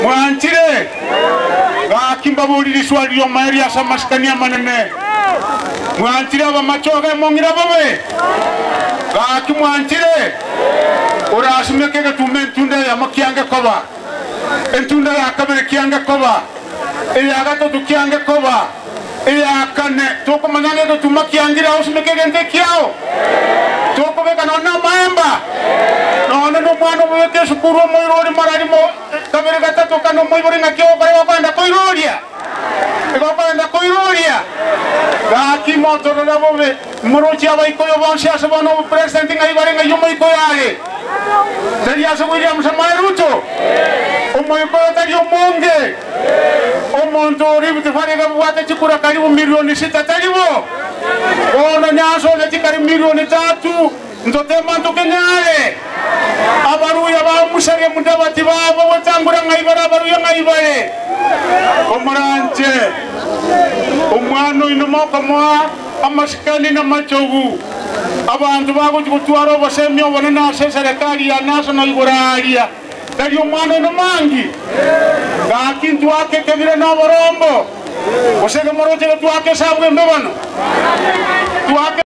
Mwanchire? Gaki mbaborie riswali ri'omoerio ase amasikani amanene. Mwanchire abamachoge emong'ina bobe? Gaki mwanchire? Orasimeke egetuma entunda eyemo kiange koba, entunda ya kabere kiange koba, eya gatato kiange koba, eya kane. Tokomanya ng'a egetuma kiangire osimeke egento ekiao? Tokobeka nonya namaemba, nonya nomwana omobeke esukuru omoirori mara rimo, kabere gatato kane omoibori ng'aki ogokora igo okoenda koiroria? Igo okoenda koiroria? Gaki motorore bobe, moroche abaikoyo bonsi ase bono obopresident ng'ai bare ng'ai omoikoyo are? Tari ase William Samoei Ruto? Omoikoyo tari omonge. Omonto o Rift Valley iga abwate chikura karibu milioni sita tari bo? Bono Nyanza onye chikari milioni tatu ntotema ntokenyare. Abaruya ba Musalia Mudavadi babo gotangura ng'ai bare abaruya ng'ai bare. Komoranche omwana oino mokomoa amasikani namachogu. Abanto bagochia gotwara obosemia obonene ase eserekari ya National igoro aaria. Tari omwana one mangi, gaki ntwake ekebire na oborombo, gose gemoroche getwake esabu embe bono? Twake.